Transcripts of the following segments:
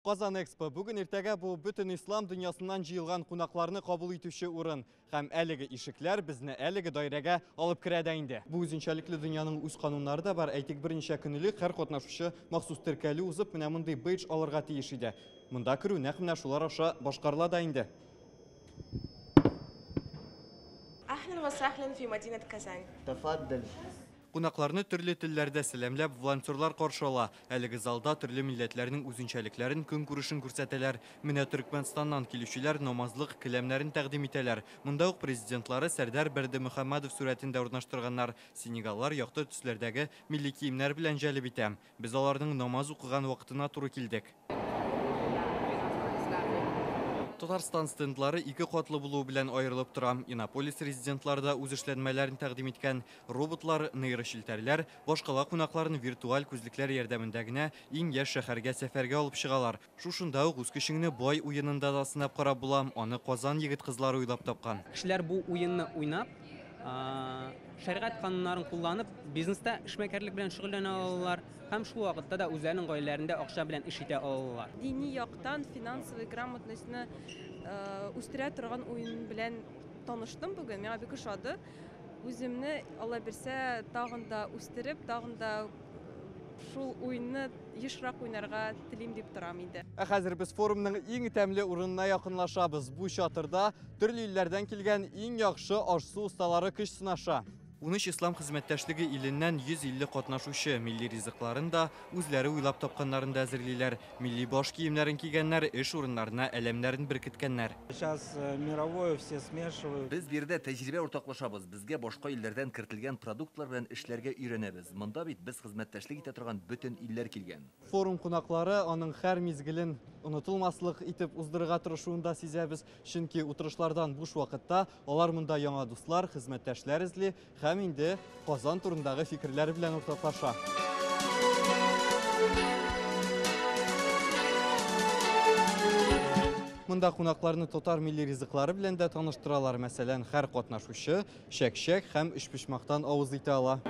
Казан Экспо бүген иртәгә бу бөтен ислам дөньясыннан җыелган кунакларны кабул итүче урын. Һәм әлеге ишекләр безне әлеге даирәгә алып керә дә инде. Бу үзенчәлекле дөньяның үз кануннары да бар. Әйтик, берничә көн элек һәр катнашучы махсус теркәлү узып, менә мондый бейдж алырга тиеш иде. Монда керү нәкъ менә шулар аша башкарыла да инде. Әһлән вә сәһлән фи мәдинәт Казань. Тәфаддәл. Кунакларны төрле телләрдә сәламләп, волонтерлар каршы ала. Әлеге залда төрле милләтләрнең үзенчәлекләрен, көнкүрешен күрсәтәләр. Менә Төркмәнстаннан килүчеләр намазлык келәмнәрен тәкъдим итәләр. Монда ук президентлары Сәрдәр Бердымөхәммәдов сурәтен дә урнаштырганнар. Сенегаллар якты төсләрдәге милли киемнәр белән җәлеп итә. Без аларның намаз укыган вакытына туры килдек. Татарстан стендлары ике катлы булуы белән аерылып тора. Иннополис резидентлары да үз эшләнмәләрен тәкъдим иткән. Роботлар, нейрочелтәрләр башкала кунакларын виртуаль күзлекләр ярдәмендә генә иң яшь шәһәргә сәфәргә алып чыгалар. Шушында ук үз көчеңне бай уенында да сынап карап була. Аны Казан егет-кызлары уйлап тапкан. Кешеләр бу уенны уйнап, шәригать кануннарын кулланып, бизнеста эшмәкәрлек белән шөгыльләнә алалар һәм шул вакытта да үзләренең гаиләләрендә акча белән эш итә алалар. Дини яктан финансовый грамотностьны үстерә торган уен белән таныштым бүген, миңа бик ошады. Үземне, Алла бирсә, тагын да үстереп, тагын да шул уенны ешрак уйнарга телим дип торам инде. Ә хәзер без форумның иң тәмле урынына якынлашабыз. Бу чатырда төрле илләрдән килгән иң яхшы аш-су осталары көч сынаша. 13 ислам хезмәттәшлеге иленнән 150 катнашучы милли ризыкларын да, үзләре уйлап тапканнарын да әзерлиләр. Милли баш киемнәрен кигәннәр, эш урыннарына әләмнәрен беркеткәннәр. Сейчас мировое все смешивают. Без биредә тәҗрибә уртаклашабыз, безгә башка илләрдән кертелгән продуктлар белән эшләргә өйрәнәбез. Монда бит без хезмәттәшлек итә торган бөтен илләр килгән. Форум кунаклары аның һәр мизгелен онытылмаслык итеп уздырырга тырышуын да сизәбез, чөнки утырышлардан буш вакытта алар монда яңа дуслар, хезмәттәшләр эзли һәм инде Казан турындагы фикерләре белән уртаклаша. Монда кунакларны татар милли ризыклары белән дә таныштыралар. Мәсәлән, һәр катнашучы чәк-чәк һәм өчпочмактан авыз итә ала.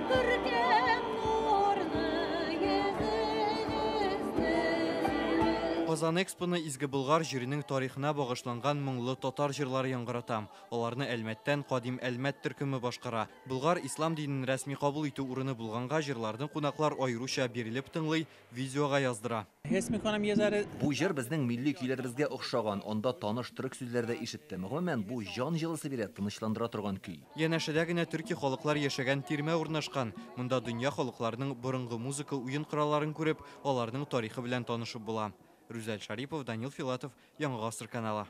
Казан Экспоны Изге Болгар җиренең тарихына багышланган моңлы татар җырлары яңгырата. Аларны Әлмәттән Кадим Әлмәт төркеме башкара. Болгар ислам динен рәсми кабул итү урыны булганга җырларны кунаклар аеруча бирелеп тыңлый, видеога яздыра. Бу җыр безнең милли көйләребезгә охшаган, анда таныш төрек сүзләре дә ишеттем. Гомумән, бу җан җылысы бирә, тынычландыра торган көй. Янәшәдә генә төрки халыклар яшәгән тирмә урнашкан. Монда дөнья халыкларының борынгы музыка уен коралларын күреп, аларның тарихы белән танышып була. Рүзәл Шарипов, Данил Филатов, Яңа Гасыр каналы.